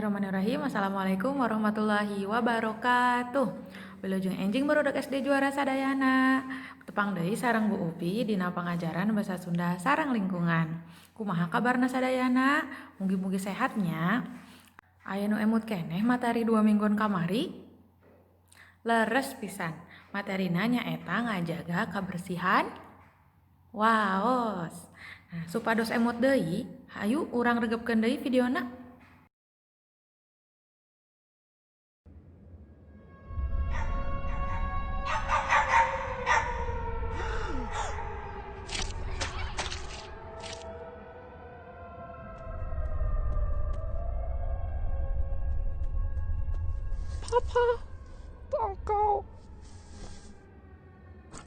Bismillahirrahmanirrahim. Assalamualaikum warahmatullahi wabarakatuh. Wilujeng enjing, barudak SD Juara sadayana. Tepang deui sareng Bu Upi dina pangajaran bahasa Sunda sareng lingkungan. Kumaha kabarna sadayana? Mugi-mugi sehat nya. Aya nu emut keneh materi 2 mingguan kamari? Leres pisan. Materina nyaeta ngajaga kabersihan waos. Nah, supados emut deui, hayu urang regepkeun deui videona. Papa, don't go.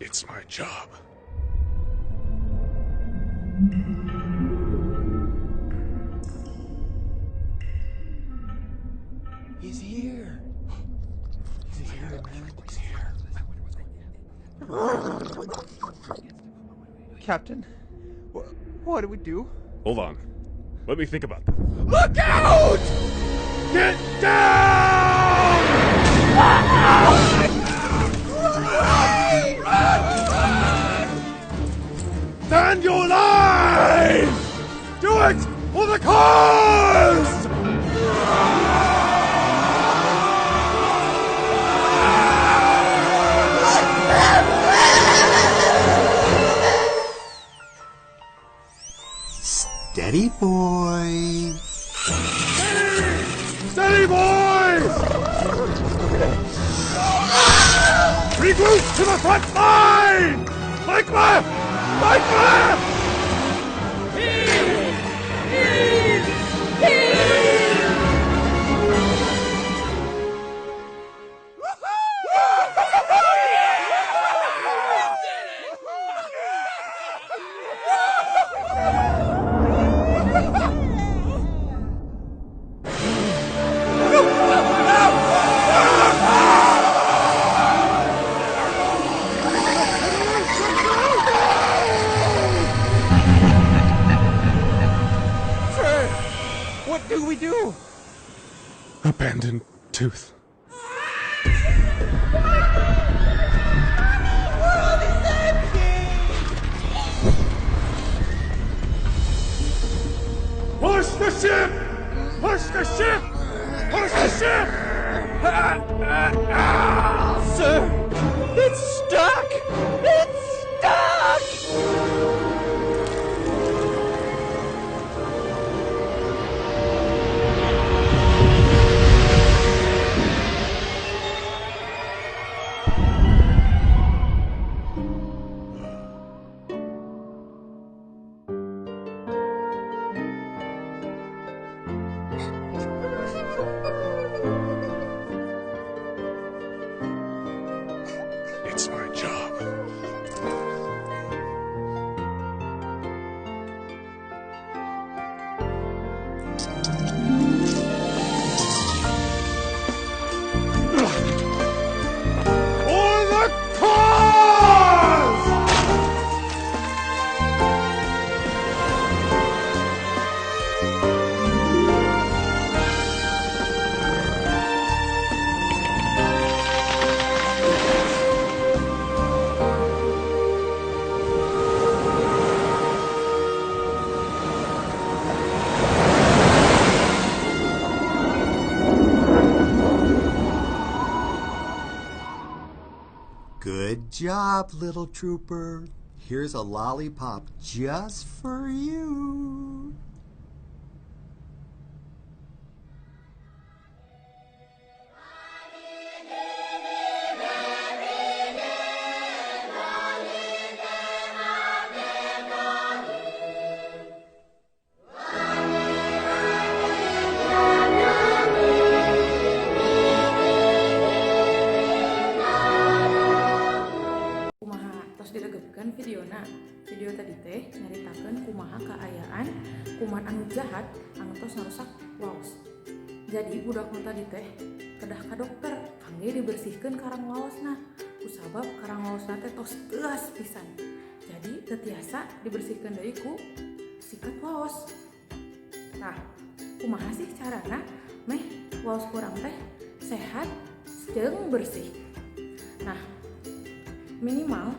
It's my job. He's here. He's here, man. He's here. Captain, what do we do? Hold on. Let me think about this. Look out! Get down! Stand your line! Do it for the cause! Steady, boy. Steady, boys! Regroup to the front line! Mike left! Mike left! Sir, what do we do? Abandoned tooth. World is ending! Push the ship! Push the ship! Push the ship! Sir, it's stuck! It's stuck! It's my job. For the cause! Good job, little trooper. Here's a lollipop just for you. Kumaha, tos diregepkeun videona? Video tadi teh nyaritakeun kumaha kaayaan kuman anu jahat anu tos ngarusak waos. Jadi budak nu tadi teh kedah ka dokter kangge dibersihkeun karang waosna, kusabab karang waosna teh tos teuas pisan. Jadi teu tiasa dibersihkeun deui ku sikat waos. Nah, kumaha sih carana Meh waos urang teh sehat jeung bersih. Nah, minimal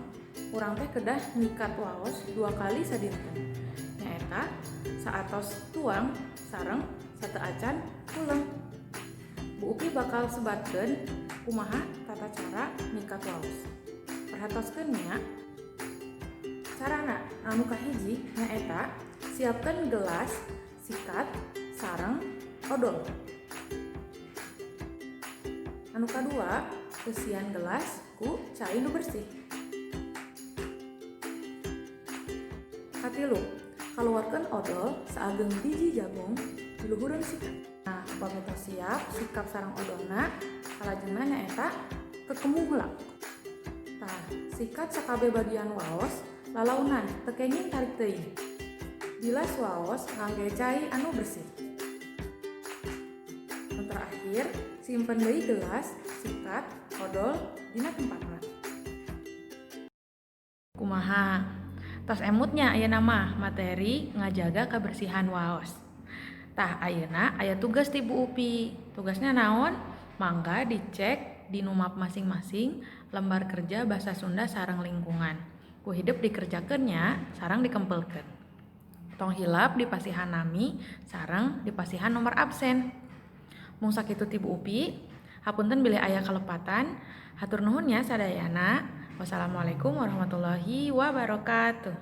urang teh kedah nyikat waos 2 kali sadinten. Nyaeta saatos tuang sareng sateuacan kulem. Bu Upi bakal sebatkeun kumaha tata cara nyikat waos. Perhatoskeun nya. Carana anu kahiji nyaeta siapkeun gelas, sikat, sareng odol. Anu kadua, eusian gelas ku cai nu bersih. Katilu, kaluarkeun odol saageng biji jagung di luhureun sikat. Nah, upami tos siap sikap sareng odolna, salajengna nyaeta kekemu heula. Tah, sikat sakabeh bagian waos lalaunan teu kenging tarik teuing. Bilas waos ngangge cai anu bersih. Nu terakhir, simpen deui gelas, sikat, odol dina tempatna. Kumaha? Tos emut nya ayeuna mah materi ngajaga kebersihan waos. Tah, ayeuna aya tugas ti Bu Upi. Tugasnya naon? Mangga dicek di map masing-masing lembar kerja bahasa Sunda sareng lingkungan. Ku hidep dikerjakeun nya, sareng dikempelkeun. Tong hilap dipasihan nami sareng dipasihan nomor absen. Mung sakitu ti Bu Upi. Hapunten bilih aya kalepatan. Hatur nuhun nya sadayana. Wassalamualaikum warahmatullahi wabarakatuh.